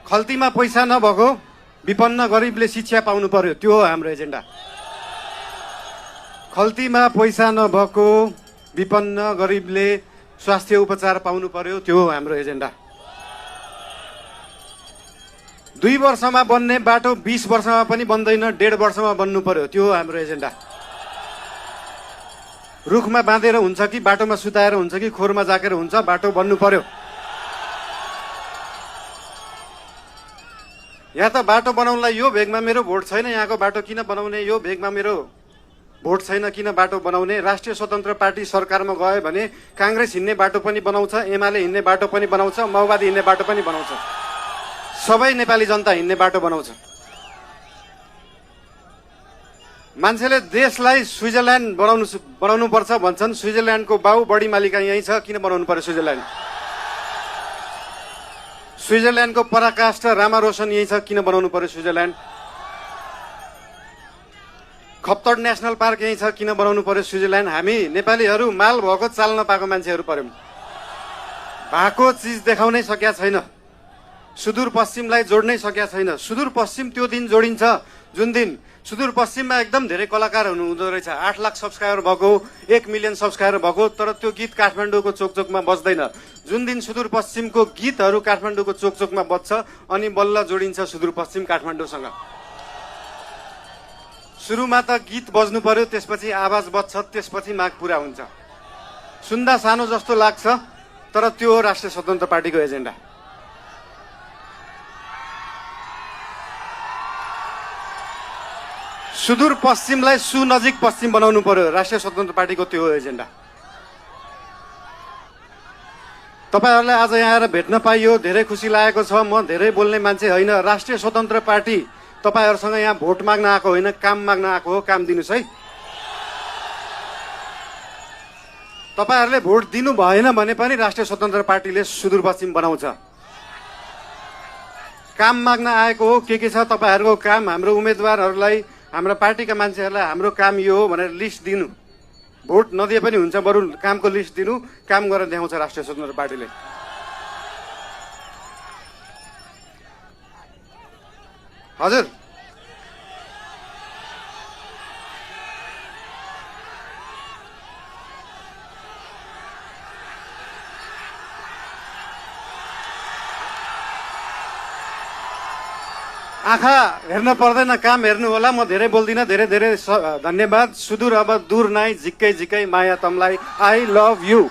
खल्तीमा पैसा नभएको विपन्न गरिबले शिक्षा पाउनु पर्यो, त्यो हो हाम्रो एजेन्डा। खल्तीमा पैसा नभएको विपन्न गरिबले स्वास्थ्य उपचार पाउनु पर्यो, त्यो हो हाम्रो एजेन्डा। 2 वर्षमा बन्ने बाटो 20 वर्षमा पनि बन्दैन, 1.5 वर्षमा बन्नु पर्यो, त्यो हो हाम्रो एजेन्डा। रुखमा बाँधेर हुन्छ कि बाटोमा सुताएर हुन्छ कि खोरमा जाकेर हुन्छ, बाटो बन्नु पर्यो। यहाँ त बाटो बनाउनलाई यो भेगमा मेरो भोट छैन, यहाँको बाटो किन बनाउने, यो भेगमा मेरो भोट छैन किन बाटो बनाउने। राष्ट्रिय स्वतन्त्र पार्टी सरकारमा गयो भने काङ्ग्रेस हिँड्ने बाटो पनि बनाउँछ, एमाले हिँड्ने बाटो पनि बनाउँछ, माओवादी हिँड्ने बाटो पनि बनाउँछ, सबै नेपाली जनता हिँड्ने बाटो बनाउँछ। मान्छेले देशलाई स्विजरल्यान्ड बनाउनु पर्छ भन्छन्, स्विजरल्यान्डको बाउ बढी मालिका यही छ, किन बनाउनु पर्यो स्विजरल्यान्ड? स्विजरल्यान्डको पराकाष्ठ रामा रोशन यही छ, किन बनाउनु पर्यो स्विजरल्यान्ड? खप्तड नेसनल पार्क यही छ, किन बनाउनु पर्यो स्विजरल्यान्ड? हामी नेपालीहरू माल भएको चाल नपाएको मान्छेहरू पर्यौं। भएको चिज देखाउनै सकेका छैन, सुदूरपश्चिमलाई जोड्नै सकेका छैन। सुदूरपश्चिम त्यो दिन जोडिन्छ जुन दिन सुदूरपश्चिममा एकदम धेरै कलाकार हुँदो रहेछ, 8 लाख सब्सक्राइबर भएको, 1 मिलियन सब्सक्राइबर भएको, तर त्यो गीत काठमाडौँको चोकचोकमा बज्दैन। जुन दिन सुदूरपश्चिमको गीतहरू काठमाडौँको चोकचोकमा बज्छ अनि बल्ल जोडिन्छ सुदूरपश्चिम काठमाडौँसँग। सुरुमा त गीत बज्नु पर्यो, त्यसपछि आवाज बज्छ, त्यसपछि माग पुरा हुन्छ। सुन्दा सानो जस्तो लाग्छ, तर त्यो हो राष्ट्रिय स्वतन्त्र पार्टीको एजेन्डा। सुदूरपश्चिमलाई सुनजिक पश्चिम बनाउनु पर्यो, राष्ट्रिय स्वतन्त्र पार्टीको त्यो हो एजेन्डा। तपाईहरुलाई आज यहाँ आएर भेट्न पाइयो, धेरै खुसी लागेको छ। म धेरै बोल्ने मान्छे होइन। राष्ट्रिय स्वतन्त्र पार्टी तपाईहरुसँग यहाँ भोट माग्न आएको होइन, काम माग्न आएको हो। काम दिनुस् है। तपाईहरुले भोट दिनु भएन भने पनि राष्ट्रिय स्वतन्त्र पार्टीले सुदूरपश्चिम बनाउँछ। काम माग्न आएको हो। के छ तपाईहरुको काम? हाम्रो उम्मेदवारहरूलाई, हाम्रो पार्टीका मान्छेहरूलाई हाम्रो काम यो हो भनेर लिस्ट दिनु। भोट नदिए पनि हुन्छ, बरु कामको लिस्ट दिनु, काम गरेर देखाउँछ राष्ट्रिय स्वतन्त्र पार्टीले। हजुर, आँखा हेर्न पर्दैन, काम हेर्नु होला। म धेरै बोल्दिनँ। धेरै धेरै धन्यवाद। सुदूर अब दूर नाइ, झिक्कै झिक्कै माया तमलाई। I love you.